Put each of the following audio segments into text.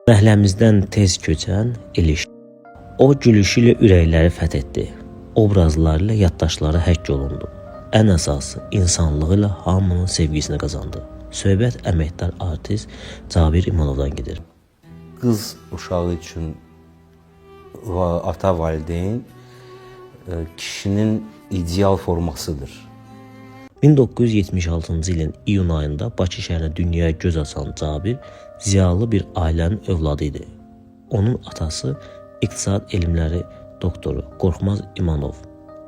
Məhəlləmizdən tez köçən İliş. O gülüşü ilə ürəkləri fəth etdi. Obrazları ilə yaddaşlara həkk olundu. Ən əsası insanlığı ilə hamının sevgisini qazandı. Söhbət əməkdar artist Cabir İmanovdan gedir. Qız uşağı üçün ata valideyn kişinin ideal formasıdır. 1976-cı ilin iyun ayında Bakı şəhərində dünyaya göz açan Cabir ziyalı bir ailənin övladı idi. Onun atası iqtisad elmləri doktoru Qorxmaz İmanov,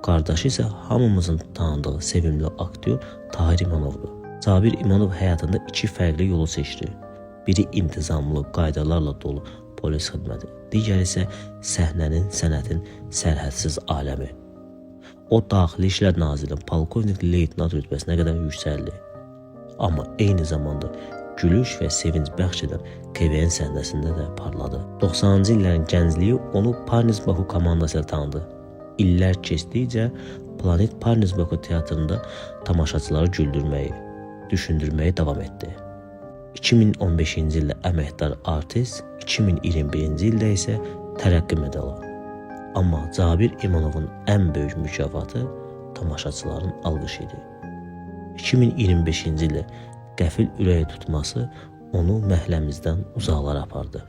qardaşı isə hamımızın tanıdığı sevimli aktyor Tahir İmanovdur. Cabir İmanov həyatında iki fərqli yolu seçdi. Biri intizamlı qaydalarla dolu polis xidməti, digəri isə səhnənin, sənətin sərhədsiz aləmi. O Daxili İşlər Nazirinin polkovnik leytenant rütbəsinə qədər yüksəldi. Amma eyni zamanda gülüş və sevinc bəxş edən KVN səhnəsində də parladı. 90-cı illərin gəncliyi onu Parnis Baku komandası ilə tanıdı. İllər keçdikcə Planet Parnis Baku teatrında tamaşaçıları güldürməyi, düşündürməyi davam etdi. 2015-ci ildə əməkdar artist, 2021-ci ildə isə tərəqqi medalı. Amma Cabir İmanovun ən böyük mükafatı tamaşaçıların alqışı idi. 2025-ci ildə qəfil ürək tutması onu məhəlləmizdən uzaqlara apardı.